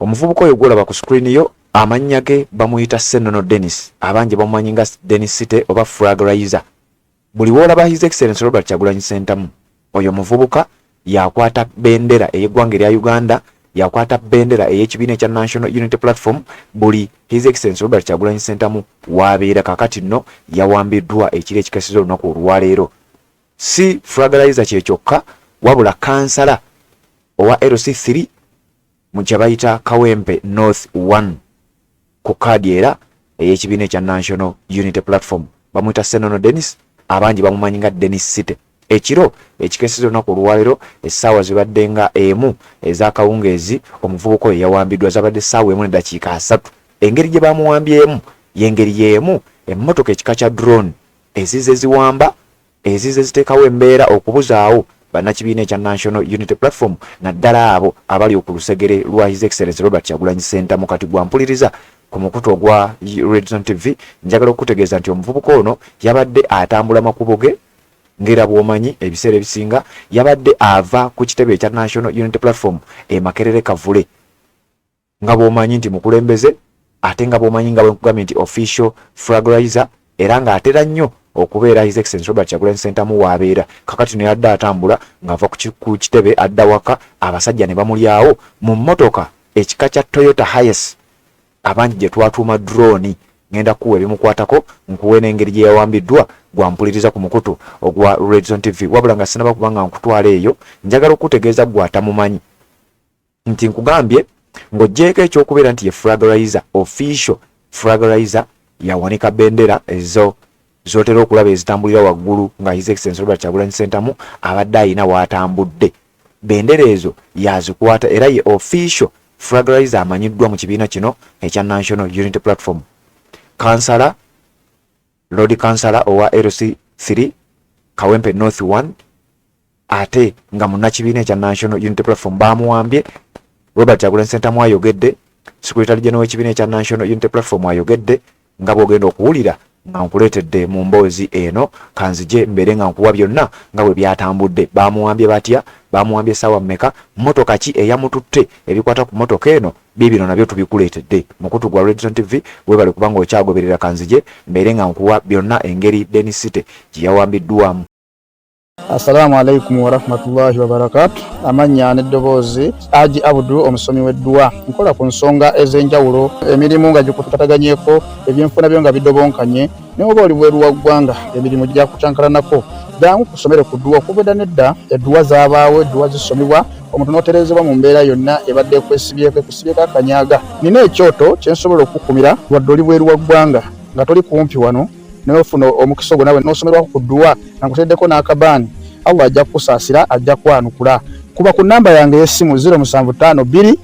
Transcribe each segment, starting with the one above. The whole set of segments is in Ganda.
Omuvubuka oyo gwolaba ku screen yo, amannya ge bamuyita Senono Dennis, abangi bamumanyi nga Dennis City oba Frag Riser. Buli woolaba His Excellence Robert Kyagulanyi Ssentamu, oyo muvubuka yakwata bendera ey'eggwanga erya Uganda, yakwata bendera ey'ekibiina ekya National Unity Platform buli His Excellence Robert Kyagulanyi Ssentamu waabeera. Kakati nno yawambiddwa ekiro ekikesiza olunaku olwaleero. Si Fragalizer kye kyokka, wabula kansala owa LC3 mu kye bayita Kawempe North 1 ku kaadi era ey'ekibiina ekya National Unity Platform, bamuyita Senono Dennis, abangi bamumanyi nga Dennis City. Ekiro ekikeeseza olunaku olwaleero, essaawa zibadde nga 1 ez'akawungeezi, omuvubuka oyo yawambiddwa. Zabadde essaawa 1:30. Engeri gye bamuwambyemu y'engeri y'emu emmotoka ekika kya drone ezize ziwamba, ezize ziteekawo embeera okubuzaawo bannakibiina ekya National Unity Platform, naddala abo abali ku lusegere lwa His Excellency Robert Kyagulanyi Ssentamu. Kati gwampuliriza ku mukutu ogwa Redzone TV, njagala okukutegeeza nti omuvubuka ono yabadde atambula makubo ge ng'era bw'omanyi ebiseera ebisinga, yabadde ava ku kitebe ekya National Unity Platform e Makerere Kavule, nga bw'omanyi nti mukulembeze, ate nga bw'omanyi nga bwenkugambye nti official flag raiser, era ng'atera nnyo okubeera His Excellency Robert Kyagulanyi Ssentamu waabeera. Kakati no yadde atambula ng'ava ku kitebe adda waka, abasajja ne bamulyawo mu mmotoka ekika kya Toyota Hiace, abangi gye twatuuma drone. Ngenda kuwa ebimukwatako, nkuwe n'engeri gye yawambiddwa, gwampuliriza ku mukutu ogwa Redzone TV. Wabula nga sinaba kubanga nkutwala eyo, njagala okutegeeza gwe atamumanyi nti nkugambye ng'oggyeeko ekyokubeera nti ye flag raiser, official flag raiser, yawanika bendera ezo zotera okulaba ezitambulira waggulu nga His Excellency Robert Kyagulanyi Ssentamu abadde ayina waatambudde, bendera ezo yazikwata, era ye official flag raiser amanyiddwa mu kibiina kino ekya National Unity Platform, kansala, Lord Kansala owa LC3 Kawempe North 1, ate nga munnakibiina ekya National Unity Platform. Bamuwambye. Robert Kyagulanyi Ssentamu ayogedde, Secretary General w'ekibiina ekya National Unity Platform ayogedde, nga bw'ogenda okuwulira nga nkuleetedde mu mboozi eno. Kanzije mbeere nga nkuwa byonna nga bwe byatambudde. Bamuwambye batya? Bamuwambye essaawa mmeka? Mmotoka ki eyamututte? Ebikwata ku mmotoka eno biibino nabyo tubikuleetedde. Mukutu gwa Redzone TV, weebale kubanga okyagoberera. Kanzije mbeere nga nkuwa byonna engeri Dennis City gye yawambiddwamu. Assalamu alaikum warahmatullahi wabarakatu. Amannya n'eddoboozi, Aji Abudu, omusomi w'edduwa. Nkola ku nsonga ez'enjawulo, emirimu nga gikutataganyeko, ebyenfuna byo nga bidobonkanye, naye oba oli bweru wa ggwanga, emirimu gyakucankalanako, jangu kusomere ku dduwa. Okuva edda nedda edduwa zaabaawo, edduwa zisomebwa omuntu n'otereezebwa mu mbeera yonna ebadde ekwesibyeko, ekusibyeko akanyaga. Nina ekyoto kye nsobola okukukumira wadde oli bweru wa ggwanga, nga toli kumpi wano, naye ofuna omukisa ogwo nawe n'osomerwako ku dduwa nga nkuteddeko n'akabaani. Allah ajja kukusaasira, ajja kwanukula. Kuba ku namba yange ey'essimu 0752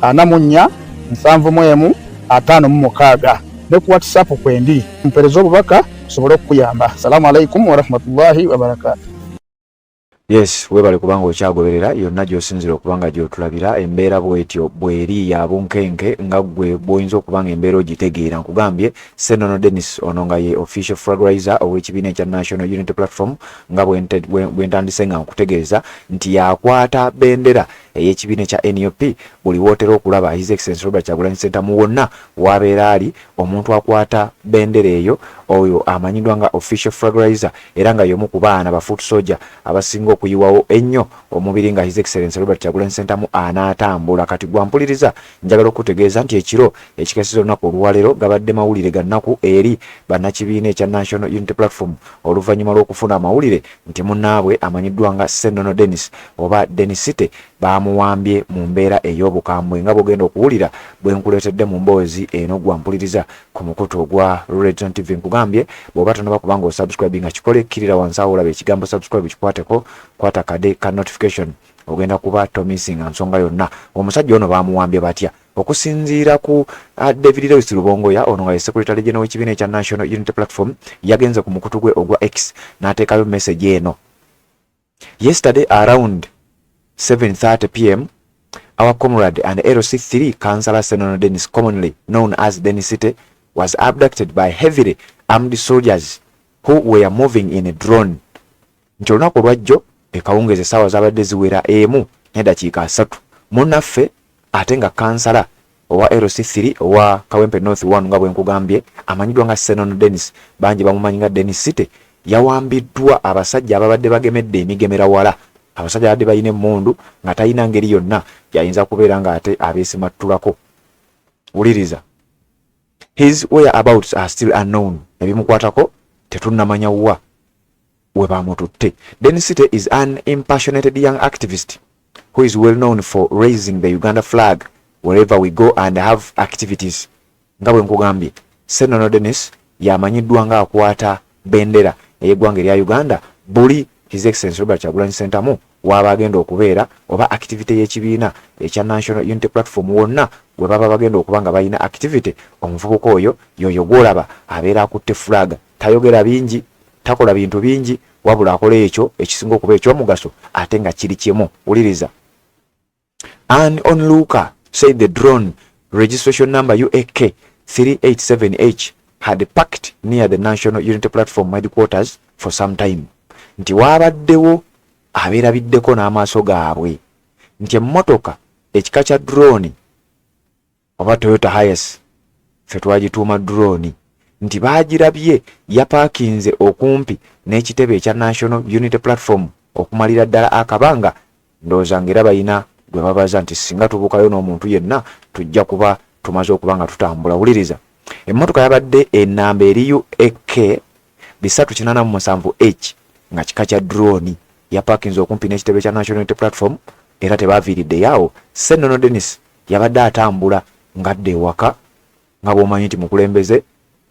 44 71 56 ne ku WhatsApp kwendi, mpereze obubaka nsobole okukuyamba. Salaamu alaikum warahmatullahi wabarakatu. Yes, webale kubanga okyagoberera yonna gy'osinzira okuba nga gy'otulabira. Embeera bwetyo bweri ya bunkenke, nga ggwe bw'oyinza okuba nga embeera ogitegeera. Nkugambye Senono Dennis ono nga ye official flag raiser ow'ekibiina ekya National Unity Platform, nga bwe ntandise nga nkutegeeza nti yakwata bendera ey'ekibiina ekya NUP buli wootera okulaba His Excellency Robert Kyagulanyi Ssentamu wonna wabeera ali. Omuntu akwata bendera eyo, oyo amanyiddwa nga official flag raiser, era nga y'omu ku baana ba foot soldier abasinga okuyiwawo ennyo omubiri nga His Excellency Robert Kyagulanyi Ssentamu anaatambula. Kati gwampuliriza, njagala okutegeeza nti ekiro ekikesiza olunaku olwaleero gabadde mawulire ga nnaku eri bannakibiina ekya National Unity Platform, oluvannyuma lw'okufuna amawulire nti munnaabwe amanyiddwa nga Ssennono Dennis oba Dennis City baamuwambye mu mbeera ey'obukambwe, nga bw'ogenda okuwulira bwe nkuleetedde mu mboozi eno, gwampuliriza ku mukutu ogwa Redzone TV. Nkugambye bw'oba tonaba kubanga osubscribe nga kikole, kkirira wansi awo olaba ekigambo subscribe, kikwateko, kwata kade ka notification, ogenda kuba tomissinga nsonga yonna. Omusajja ono baamuwambye batya? Okusinziira ku David Lewis Rubongoya, ono nga ye Secretary General w'ekibiina ekya National Unity Platform, yagenze ku mukutu gwe ogwa X n'ateekayo message eno: "Yesterday around 7:30 p.m., our comrade and LC3 Councillor Senono Dennis, commonly known as Dennis City, was abducted by heavily armed soldiers who were moving in a drone." Nti olunaku olwajjo ekawungezi essaawa zabadde ziwera 1:30, munnaffe ate nga kansala owa LC3 owa Kawempe North 1 nga bwe nkugambye amanyiddwa nga Senono Dennis, bangi bamumanyi nga Dennis City, yawambiddwa abasajja ababadde bagemedde emigemera wala. Abasajja abadde balina emmundu nga talina ngeri yonna gyayinza kubeera ng'ate abeesimattulako. Wuliriza. His whereabouts are still unknown. Ebimukwatako tetunnamanya wa we bamututte. Dennis City is an impassionated young activist who is well known for raising the Uganda flag wherever we go and have activities. Nga bwe nkugambye, Senono Dennis yamanyiddwa nga akwata bendera ey'eggwanga erya Uganda buli His Excellency Robert Kyagulanyi Ssentamu waaba agenda okubeera oba activity y'ekibiina ekya National Unity Platform wonna we baba bagenda okuba nga balina activity, omuvubuka oyo yoyo gw'olaba abeera akutte flag. Tayogera bingi, takola bintu bingi, wabula akola ekyo ekisinga okuba eky'omugaso ate nga kiri kimu. Wuliriza. An onlooker said the drone registration number UAK 387H had parked near the National Unity Platform headquarters for some time. Nti waabaddewo abeerabiddeko n'amaaso gaabwe nti emmotoka ekika kya drone oba Toyota Hiace, ffe twagituuma drone, nti baagirabye yapaakinze okumpi n'ekitebe ekya National Unity Platform okumalira ddala akabanga. Ndowooza ng'era balina gwe babaza nti singa tubuukayo n'omuntu yenna tujja kuba tumaze okuba nga tutambula. Wuliriza, emmotoka yabadde enamba eri UAK 387 H nga kika kya drone, yapaakinze okumpi n'ekitebe kya National Unity Platform era tebaaviiriddeyo awo. Ssennono Dennis yabadde atambula ng'adda ewaka nga bw'omanyi nti mukulembeze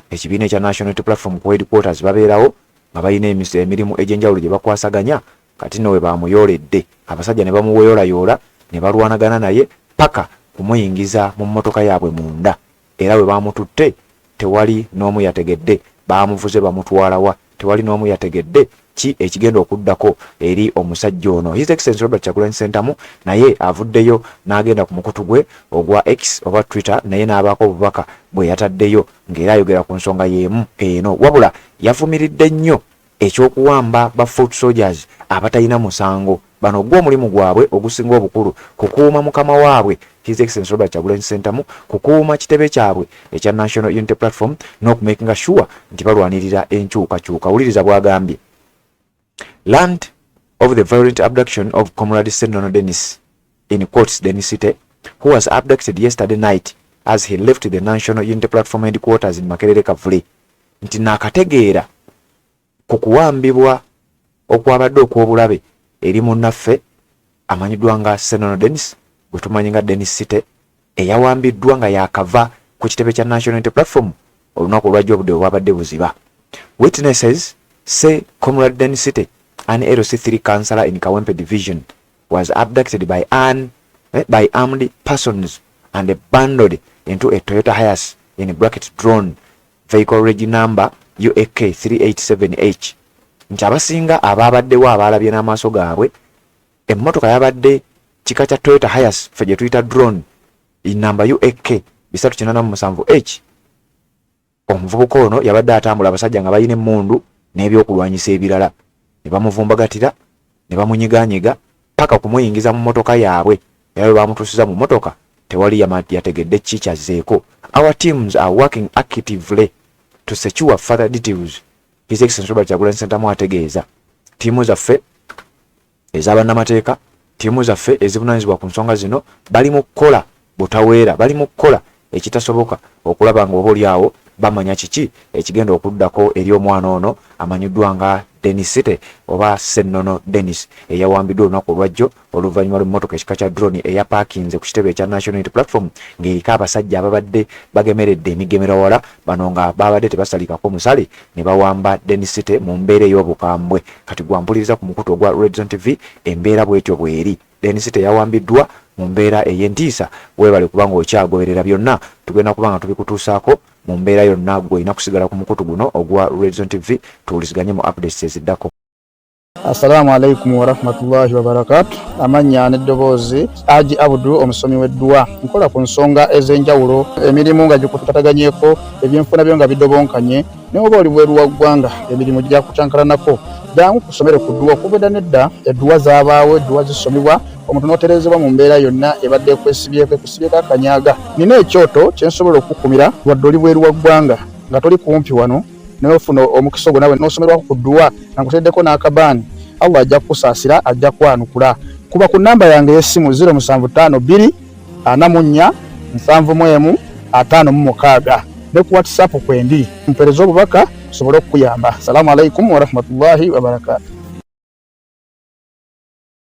ekibiina ekya National Unity Platform ku headquarters babeerawo nga balina emirimu egy'enjawulo gye bakwasaganya. Kati nno we baamuyooledde abasajja ne bamuweyolayoola ne balwanagana naye paka kumuyingiza mu mmotoka yaabwe munda, era bwe baamututte tewali n'omu yategedde baamuvuze bamutwala wa, tewali n'omu yategedde ki ekigenda okuddako eri omusajja ono. His Excellency Robert Kyagulanyi Ssentamu naye avuddeyo n'agenda ku mukutu gwe ogwa X oba Twitter, naye n'abaako obubaka bwe yataddeyo ng'era ayogera ku nsonga y'emu eno, wabula yavumiridde nnyo ekyokuwamba ba foot soldiers abatalina musango. Bano gwo omulimu gwabwe ogusinga obukulu kukuuma mukama waabwe His Excellency Robert Kyagulanyi Ssentamu, kukuuma kitebe kyabwe ekya National Unity Platform n'okumakinga sure nti balwanirira enkyukakyuka. Wuliriza bw'agambye: "Learned of the violent abduction of Comrade Senono Dennis, in quotes Dennis City, who was abducted yesterday night as he left the National Unity Platform headquarters in Makerere Kavule." Nti naakategeera ku kuwambibwa okwabadde okw'obulabe eri munnaffe amanyiddwa nga Senono Dennis, gwe tumanyi nga Dennis City, eyawambiddwa nga yakava ku kitebe kya National Unity Platform olunaku olwajja obudde bwe bwabadde buziba. "Witnesses say Comrade Dennis City, an LC3 councillor in Kawempe Division, was abducted by armed persons and bundled into a Toyota Hiace, in bracket drone, vehicle reg number UAK 387H." Nti abasinga abaabaddewo abaalabye n'amaaso gaabwe, emmotoka yabadde kika kya Toyota Hiace, ffe gye tuyita drone, namba UAK 387H. Omuvubuka ono yabadde atambula, abasajja nga balina emmundu n'ebyokulwanyisa ebirala ne bamuvumbagatira ne bamunyiganyiga paka kumuyingiza mu mmotoka yaabwe, era bwe bamutuusiza mu mmotoka tewali yategedde ki kyazzeeko. "Our teams are working actively to secure further details." His Excellency Robert Kyagulanyi Ssentamu ategeeza ttiimu zaffe ez'abannamateeka, ttiimu zaffe ezivunaanyizibwa ku nsonga zino bali mu kukola butaweera, bali mu kukola ekitasoboka okulaba nga oba oli awo bamanya kiki ekigenda okuddako eri omwana ono amanyiddwa nga Dennis City oba Ssennono Dennis, eyawambiddwa olunaku olwajjo oluvannyuma lw'emmotoka ekika kya drone eyapaakinze ku kitebe ekya National Unity Platform ng'eriko abasajja ababadde bagemeredde emigemero wala. Bano nga babadde tebasalikako musale ne bawamba Dennis City mu mbeera ey'obukambwe. Kati gwampuliriza ku mukutu ogwa Red Zone TV, embeera bwetyo bweri, Dennis City yawambiddwa mu mbeera ey'entiisa. Weebale kubanga okyagoberera byonna tugenda kuba nga tubikutuusaako mu mbeera yonna. Gwe olina kusigala ku mukutu guno ogwa Red Zone TV, tuwuliziganye mu updates eziddako. Assalamu alaikum warahmatullahi wabarakatu. Amannya n'eddoboozi Aji Abdu, omusomi w'edduwa. Nkola ku nsonga ez'enjawulo, emirimu nga gikutataganyeko, ebyenfuna byo nga bidobonkanye, ne oba oli bweru wa ggwanga, emirimu gyakucankalanako. Jangu kusomere ku dduwa. Okuva edda n'edda edduwa zaabaawo, edduwa zisomibwa omuntu n'otereezebwa mu mbeera yonna ebadde ekwesibyeko, ekusibyeko akanyaga. Nina ekyoto kye nsobola okukukumira wadde oli bweru wa ggwanga nga toli kumpi wano, naye ofuna omukisa ogwo nawe n'osomerwako ku dduwa nga nkuteeddeko n'akabaani. Allah ajja kukusaasira, ajja kwanukula. Kuba ku nnamba yange ey'essimu 0752 44 71 56 ne ku WhatsApp kwendi, mpeereza obubaka nsobole okukuyamba. Salaamu alaikum warahmatullahi wabarakaatu.